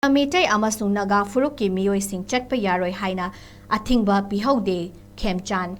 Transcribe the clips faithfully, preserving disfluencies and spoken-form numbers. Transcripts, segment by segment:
ꯃꯤꯇꯩ ꯑꯃꯁꯨꯡ ꯅꯥꯒꯥ ꯐꯨꯔꯨꯞꯀꯤ ꯃꯤꯑꯣꯏꯁꯤꯡ ꯆꯠꯄ ꯌꯥꯔꯣꯏ ꯍꯥꯏꯅ ꯑꯊꯤꯡꯕ ꯄꯤꯍꯧꯗꯦ, ꯈꯦꯝꯆꯥꯟ꯫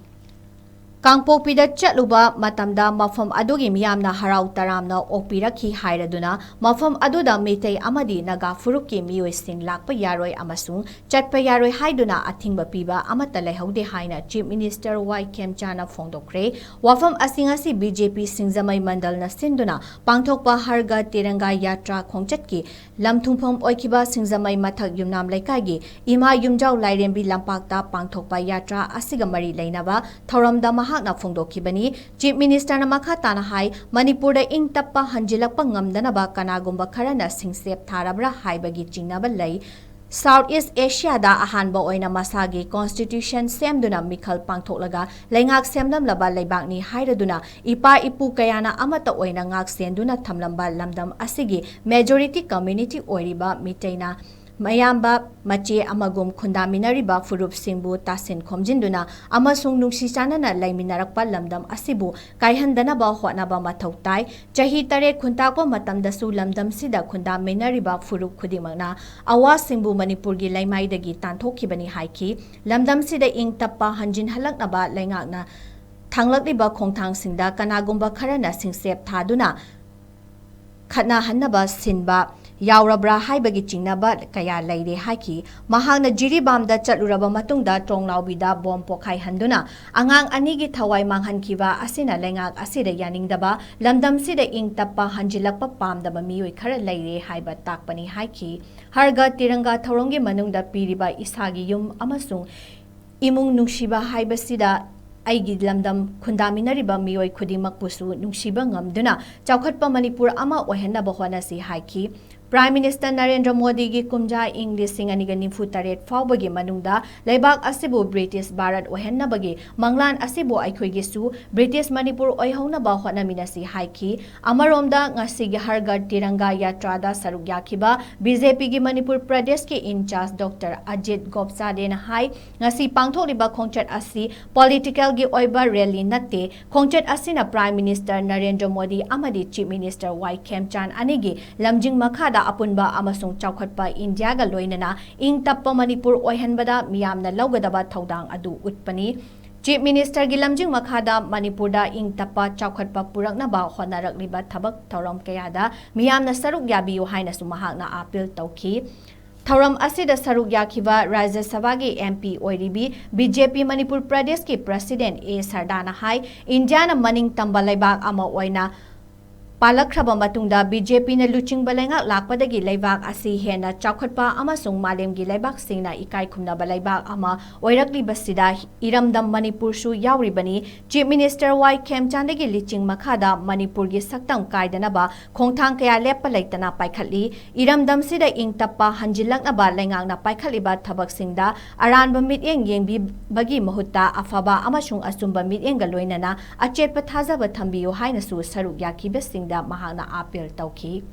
ꯀꯥꯡꯄꯣꯛꯄꯤꯗ ꯆꯠꯂꯨꯕ ꯃꯇꯝꯗ ꯃꯐꯝ ꯑꯗꯨꯒꯤ ꯃꯤꯌꯥꯝꯅ ꯍꯔꯥꯎ ꯇꯔꯥꯝꯅ ꯑꯣꯛꯄꯤꯔꯛꯈꯤ ꯍꯥꯏꯔꯗꯨꯅ ꯃꯐꯝ ꯑꯗꯨꯗ ꯃꯤꯇꯩ ꯑꯃꯗꯤ ꯅꯥꯒꯥ ꯐꯨꯔꯨꯞꯀꯤ ꯃꯤꯑꯣꯏꯁꯤꯡ ꯂꯥꯛꯄ ꯌꯥꯔꯣꯏ ꯑꯃꯁꯨꯡ ꯆꯠꯄ ꯌꯥꯔꯣꯏ ꯍꯥꯏꯗꯨꯅ ꯑꯊꯤꯡꯕ ꯄꯤꯕ ꯑꯃꯠꯇ ꯂꯩꯍꯧꯗꯦ ꯍꯥꯏꯅ Chief Minister ꯋꯥꯏ ꯈꯦꯝꯆꯥꯟꯅ ꯐꯣꯡꯗꯣꯛꯈ꯭ꯔꯦ꯫ ꯋꯥꯐꯝ ꯑꯁꯤ ꯉꯁꯤ BJP ꯁꯤꯡꯖꯃꯩ ꯃꯟꯗꯜꯅ ꯁꯤꯟꯗꯨꯅ ꯄꯥꯡꯊꯣꯛꯄ ꯍꯔ ꯘꯔ ꯇꯤꯔꯪꯒꯥ ꯌꯥꯇ꯭ꯔꯥ ꯈꯣꯡꯆꯠꯀꯤ ꯂꯝ ꯊꯨꯡꯐꯝ ꯑꯣꯏꯈꯤꯕ ꯁꯤꯡꯖꯃꯩ ꯃꯊꯛ ꯌꯨꯝꯅꯥꯝ ꯂꯩꯀꯥꯏꯒꯤ ꯏꯃꯥ ꯌꯨꯝꯖꯥꯎ ꯂꯥꯏꯔꯦꯝꯕꯤ ꯂꯝꯄꯥꯛꯇ ꯄꯥꯡꯊꯣꯛꯄ ꯌꯥꯇ꯭ꯔꯥ ꯑꯁꯤꯒ ꯃꯔꯤ ꯂꯩꯅꯕ ꯊꯧꯔꯝꯗ ꯃꯍꯥꯛꯅ ꯐꯣꯡꯗꯣꯛꯈꯤꯕꯅꯤ꯫ Chief Minister ꯅ ꯃꯈꯥ ꯇꯥꯅ ꯍꯥꯏ, ꯃꯅꯤꯄꯨꯔꯗ ꯏꯪ ꯇꯞꯄ ꯍꯟꯖꯤꯜꯂꯛꯄ ꯉꯝꯗꯅꯕ ꯀꯅꯥꯒꯨꯝꯕ ꯈꯔꯅ ꯁꯤꯡꯁꯦꯞ ꯊꯥꯔꯕ꯭ꯔꯥ ꯍꯥꯏꯕꯒꯤ ꯆꯤꯡꯅꯕ ꯂꯩ꯫ South East Asia ꯗ ꯑꯍꯥꯟꯕ ꯑꯣꯏꯅ ꯃꯁꯥꯒꯤ constitution ꯁꯦꯝꯗꯨꯅ ꯃꯤꯈꯜ ꯄꯥꯡꯊꯣꯛꯂꯒ ꯂꯩꯉꯥꯛ ꯁꯦꯝꯂꯝꯂꯕ ꯂꯩꯕꯥꯛꯅꯤ ꯍꯥꯏꯔꯗꯨꯅ ꯏꯄꯥ ꯏꯄꯨ ꯀꯌꯥꯅ ꯑꯃꯠꯇ ꯑꯣꯏꯅ ꯉꯥꯛ ꯁꯦꯟꯗꯨꯅ ꯊꯝꯂꯝꯕ ꯂꯝꯗꯝ ꯑꯁꯤꯒꯤ majority community ꯑꯣꯏꯔꯤꯕ ꯃꯤꯇꯩꯅ ꯃꯌꯥꯝꯕ ꯃꯆꯦ ꯑꯃꯒꯨꯝ ꯈꯨꯟꯗꯥꯃꯤꯟꯅꯔꯤꯕ ꯐꯨꯔꯨꯞꯁꯤꯡꯕꯨ ꯇꯥꯁꯤꯟ ꯈꯣꯝꯖꯤꯟꯗꯨꯅ ꯑꯃꯁꯨꯡ ꯅꯨꯡꯁꯤ ꯆꯥꯟꯅꯅ ꯂꯩꯃꯤꯟꯅꯔꯛꯄ ꯂꯝꯗꯝ ꯑꯁꯤꯕꯨ ꯀꯥꯏꯍꯟꯗꯅꯕ ꯍꯣꯠꯅꯕ ꯃꯊꯧ ꯇꯥꯏ꯫ ꯆꯍꯤ ꯇꯔꯦꯠ ꯈꯨꯟꯇꯥꯛꯄ ꯃꯇꯝꯗꯁꯨ ꯂꯝꯗꯝꯁꯤꯗ ꯈꯨꯟꯗꯥꯃꯤꯟꯅꯔꯤꯕ ꯐꯨꯔꯨꯞ ꯈꯨꯗꯤꯡꯃꯛꯅ ꯑꯋꯥꯁꯤꯡꯕꯨ ꯃꯅꯤꯄꯨꯔꯒꯤ ꯂꯩꯃꯥꯏꯗꯒꯤ ꯇꯥꯟꯊꯣꯛꯈꯤꯕꯅꯤ ꯍꯥꯏꯈꯤ꯫ ꯂꯝꯗꯝꯁꯤꯗ ꯏꯪ ꯇꯞꯄ ꯍꯟꯖꯤꯟꯍꯜꯂꯛꯅꯕ ꯂꯩꯉꯥꯛꯅ ꯊꯥꯡꯂꯛꯂꯤꯕ ꯈꯣꯡꯊꯥꯡꯁꯤꯡꯗ ꯀꯅꯥꯒꯨꯝꯕ ꯈꯔꯅ ꯁꯤꯡꯁꯦꯞ ꯊꯥꯗꯨꯅ ꯈꯠꯅꯍꯟꯅꯕ ꯁꯤꯟꯕ ꯌꯥꯎꯔꯕ꯭ꯔꯥ ꯍꯥꯏꯕꯒꯤ ꯆꯤꯡꯅꯕ ꯀꯌꯥ ꯂꯩꯔꯦ ꯍꯥꯏꯈꯤ꯫ ꯃꯍꯥꯛꯅ ꯖꯤꯔꯤꯕꯥꯝꯗ ꯆꯠꯂꯨꯔꯕ ꯃꯇꯨꯡꯗ ꯇ꯭ꯔꯣꯡꯂꯥꯎꯕꯤꯗ ꯕꯣꯝ ꯄꯣꯈꯥꯏꯍꯟꯗꯨꯅ ꯑꯉꯥꯡ ꯑꯅꯤꯒꯤ ꯊꯋꯥꯏ ꯃꯥꯡꯍꯟꯈꯤꯕ ꯑꯁꯤꯅ ꯂꯩꯉꯥꯛ ꯑꯁꯤꯗ ꯌꯥꯅꯤꯡꯗꯕ, ꯂꯝꯗꯝꯁꯤꯗ ꯏꯪ ꯇꯞꯄ ꯍꯟꯖꯤꯜꯂꯛꯄ ꯄꯥꯝꯗꯕ ꯃꯤꯑꯣꯏ ꯈꯔ ꯂꯩꯔꯦ ꯍꯥꯏꯕ ꯇꯥꯛꯄꯅꯤ ꯍꯥꯏꯈꯤ꯫ ꯍꯔ ꯘꯔ ꯇꯤꯔꯪꯒꯥ ꯊꯧꯔꯝꯒꯤ ꯃꯅꯨꯡꯗ ꯄꯤꯔꯤꯕ ꯏꯁꯥꯒꯤ ꯌꯨꯝ ꯑꯃꯁꯨꯡ ꯏꯃꯨꯡ ꯅꯨꯡꯁꯤꯕ ꯍꯥꯏꯕꯁꯤꯗ ꯑꯩꯒꯤ ꯂꯝꯗꯝ ꯈꯨꯟꯗꯥꯃꯤꯟꯅꯔꯤꯕ ꯃꯤꯑꯣꯏ ꯈꯨꯗꯤꯡꯃꯛꯄꯨꯁꯨ ꯅꯨꯡꯁꯤꯕ ꯉꯝꯗꯨꯅ ꯆꯥꯎꯈꯠꯄ ꯃꯅꯤꯄꯨꯔ ꯑꯃ ꯑꯣꯏꯍꯟꯅꯕ ꯍꯣꯠꯅꯁꯤ ꯍꯥꯏꯈꯤ꯫ Prime Minister ꯅꯔꯦꯟꯗ꯭ꯔ ꯃꯣꯗꯤꯒꯤ ꯀꯨꯝꯖꯥ ꯏꯪ ꯂꯤꯁꯤꯡ ꯑꯅꯤꯒ ꯅꯤꯐꯨ ꯇꯔꯦꯠ ꯐꯥꯎꯕꯒꯤ ꯃꯅꯨꯡꯗ ꯂꯩꯕꯥꯛ ꯑꯁꯤꯕꯨ ꯕ꯭ꯔꯤꯇꯤꯁ ꯚꯥꯔꯠ ꯑꯣꯏꯍꯟꯅꯕꯒꯤ ꯃꯪꯂꯥꯟ ꯑꯁꯤꯕꯨ ꯑꯩꯈꯣꯏꯒꯤꯁꯨ ꯕ꯭ꯔꯤꯇꯤꯁ ꯃꯅꯤꯄꯨꯔ ꯑꯣꯏꯍꯧꯅꯕ ꯍꯣꯠꯅꯃꯤꯟꯅꯁꯤ ꯍꯥꯏꯈꯤ꯫ ꯑꯃꯔꯣꯝꯗ ꯉꯁꯤꯒꯤ ꯍꯔ ꯘꯔ ꯇꯤꯔꯪꯒꯥ ꯌꯥꯇ꯭ꯔꯥꯗ ꯁꯔꯨꯛ ꯌꯥꯈꯤꯕ BJP ꯒꯤ ꯃꯅꯤꯄꯨꯔ ꯄ꯭ꯔꯗꯦꯁꯀꯤ in charge Doctor ꯑꯖꯤꯠ ꯒꯣꯞꯆꯥꯗꯦꯅ ꯍꯥꯏ, ꯉꯁꯤ ꯄꯥꯡꯊꯣꯛꯂꯤꯕ ꯈꯣꯡꯆꯠ ꯑꯁꯤ political ꯒꯤ ꯑꯣꯏꯕ rally ꯅꯠꯇꯦ꯫ ꯈꯣꯡꯆꯠ ꯑꯁꯤꯅ Prime Minister ꯅꯔꯦꯟꯗ꯭ꯔ ꯃꯣꯗꯤ ꯑꯃꯗꯤ Chief Minister ꯋꯥꯏ ꯈꯦꯝꯆꯥꯟ ꯑꯅꯤꯒꯤ ꯂꯝꯖꯤꯡ ꯃꯈꯥꯗ ꯑꯄꯨꯟꯕ ꯑꯃꯁꯨꯡ ꯆꯥꯎꯈꯠꯄ ꯏꯟꯗꯤꯌꯥꯒ ꯂꯣꯏꯅꯅ ꯏꯪ ꯇꯞꯄ ꯃꯅꯤꯄꯨꯔ ꯑꯣꯏꯍꯟꯕꯗ ꯃꯤꯌꯥꯝꯅ ꯂꯧꯒꯗꯕ ꯊꯧꯗꯥꯡ ꯑꯗꯨ ꯎꯠꯄꯅꯤ꯫ ꯆꯤꯐ ꯃꯤꯅꯤꯁꯇꯔꯒꯤ ꯂꯝꯖꯤꯡ ꯃꯈꯥꯗ ꯃꯅꯤꯄꯨꯔꯗ ꯏꯪ ꯇꯞꯄ ꯆꯥꯎꯈꯠꯄ ꯄꯨꯔꯛꯅꯕ ꯍꯣꯠꯅꯔꯛꯂꯤꯕ ꯊꯕꯛ ꯊꯧꯔꯝ ꯀꯌꯥꯗ ꯃꯤꯌꯥꯝꯅ ꯁꯔꯨꯛ ꯌꯥꯕꯤꯌꯨ ꯍꯥꯏꯅꯁꯨ ꯃꯍꯥꯛꯅ ꯑꯥꯄꯤꯜ ꯇꯧꯈꯤ꯫ ꯊꯧꯔꯝ ꯑꯁꯤꯗ ꯁꯔꯨꯛ ꯌꯥꯈꯤꯕ ꯔꯥꯖ꯭ꯌ ꯁꯚꯥꯒꯤ ꯑꯦꯝ ꯄꯤ ꯑꯣꯏꯔꯤꯕꯤ ꯕꯤ ꯖꯦ ꯄꯤ ꯃꯅꯤꯄꯨꯔ ꯄ꯭ꯔꯗꯦꯁꯀꯤ ꯄ꯭ꯔꯁꯤꯗꯦꯟ ꯑꯦ ꯁꯔꯗꯥꯅ ꯍꯥꯏ, ꯏꯟꯗꯤꯌꯥꯅ ꯃꯅꯤꯡ ꯇꯝꯕ ꯂꯩꯕꯥꯛ ꯑꯃ ꯑꯣꯏꯅ ꯄꯥꯜꯂꯛꯈ꯭ꯔꯕ ꯃꯇꯨꯡꯗ ꯕꯤ ꯖꯦ ꯄꯤꯅ ꯂꯨꯆꯤꯡꯕ ꯂꯩꯉꯥꯛ ꯂꯥꯛꯄꯗꯒꯤ ꯂꯩꯕꯥꯛ ꯑꯁꯤ ꯍꯦꯟꯅ ꯆꯥꯎꯈꯠꯄ ꯑꯃꯁꯨꯡ ꯃꯥꯂꯦꯝꯒꯤ ꯂꯩꯕꯥꯛꯁꯤꯡꯅ ꯏꯀꯥꯏ ꯈꯨꯝꯅꯕ ꯂꯩꯕꯥꯛ ꯑꯃ ꯑꯣꯏꯔꯛꯂꯤꯕꯁꯤꯗ ꯏꯔꯝꯗꯝ ꯃꯅꯤꯄꯨꯔꯁꯨ ꯌꯥꯎꯔꯤꯕꯅꯤ꯫ ꯆꯤꯐ ꯃꯤꯅꯤꯁꯇꯔ ꯋꯥꯏ ꯈꯦꯝꯆꯥꯟꯗꯒꯤ ꯂꯤꯆꯤꯡ ꯃꯈꯥꯗ ꯃꯅꯤꯄꯨꯔꯒꯤ ꯁꯛꯇꯝ ꯀꯥꯏꯗꯅꯕ ꯈꯣꯡꯊꯥꯡ ꯀꯌꯥ ꯂꯦꯞꯄ ꯂꯩꯇꯅ ꯄꯥꯏꯈꯠꯂꯤ꯫ ꯏꯔꯝꯗꯝꯁꯤꯗ ꯏꯪ ꯇꯞꯄ ꯍꯟꯖꯤꯜꯂꯛꯅꯕ ꯂꯩꯉꯥꯛꯅ ꯄꯥꯏꯈꯠꯂꯤꯕ ꯊꯕꯛꯁꯤꯡꯗ ꯑꯔꯥꯟꯕ ꯃꯤꯠꯌꯦꯡ ꯌꯦꯡꯕꯤꯕꯒꯤ ꯃꯍꯨꯠꯇ ꯑꯐꯕ ꯑꯃꯁꯨꯡ ꯑꯆꯨꯝꯕ ꯃꯤꯠꯌꯦꯡꯒ ꯂꯣꯏꯅꯅ ꯑꯆꯦꯠꯄ ꯊꯥꯖꯕ ꯊꯝꯕꯤꯌꯨ ꯍꯥꯏꯅꯁꯨ ꯁꯔꯨꯛ ꯌꯥꯈꯤꯕꯁꯤꯡꯗ ꯃꯍꯥꯛꯅ ꯑꯥꯄꯤꯜ ꯇꯧꯈꯤ꯫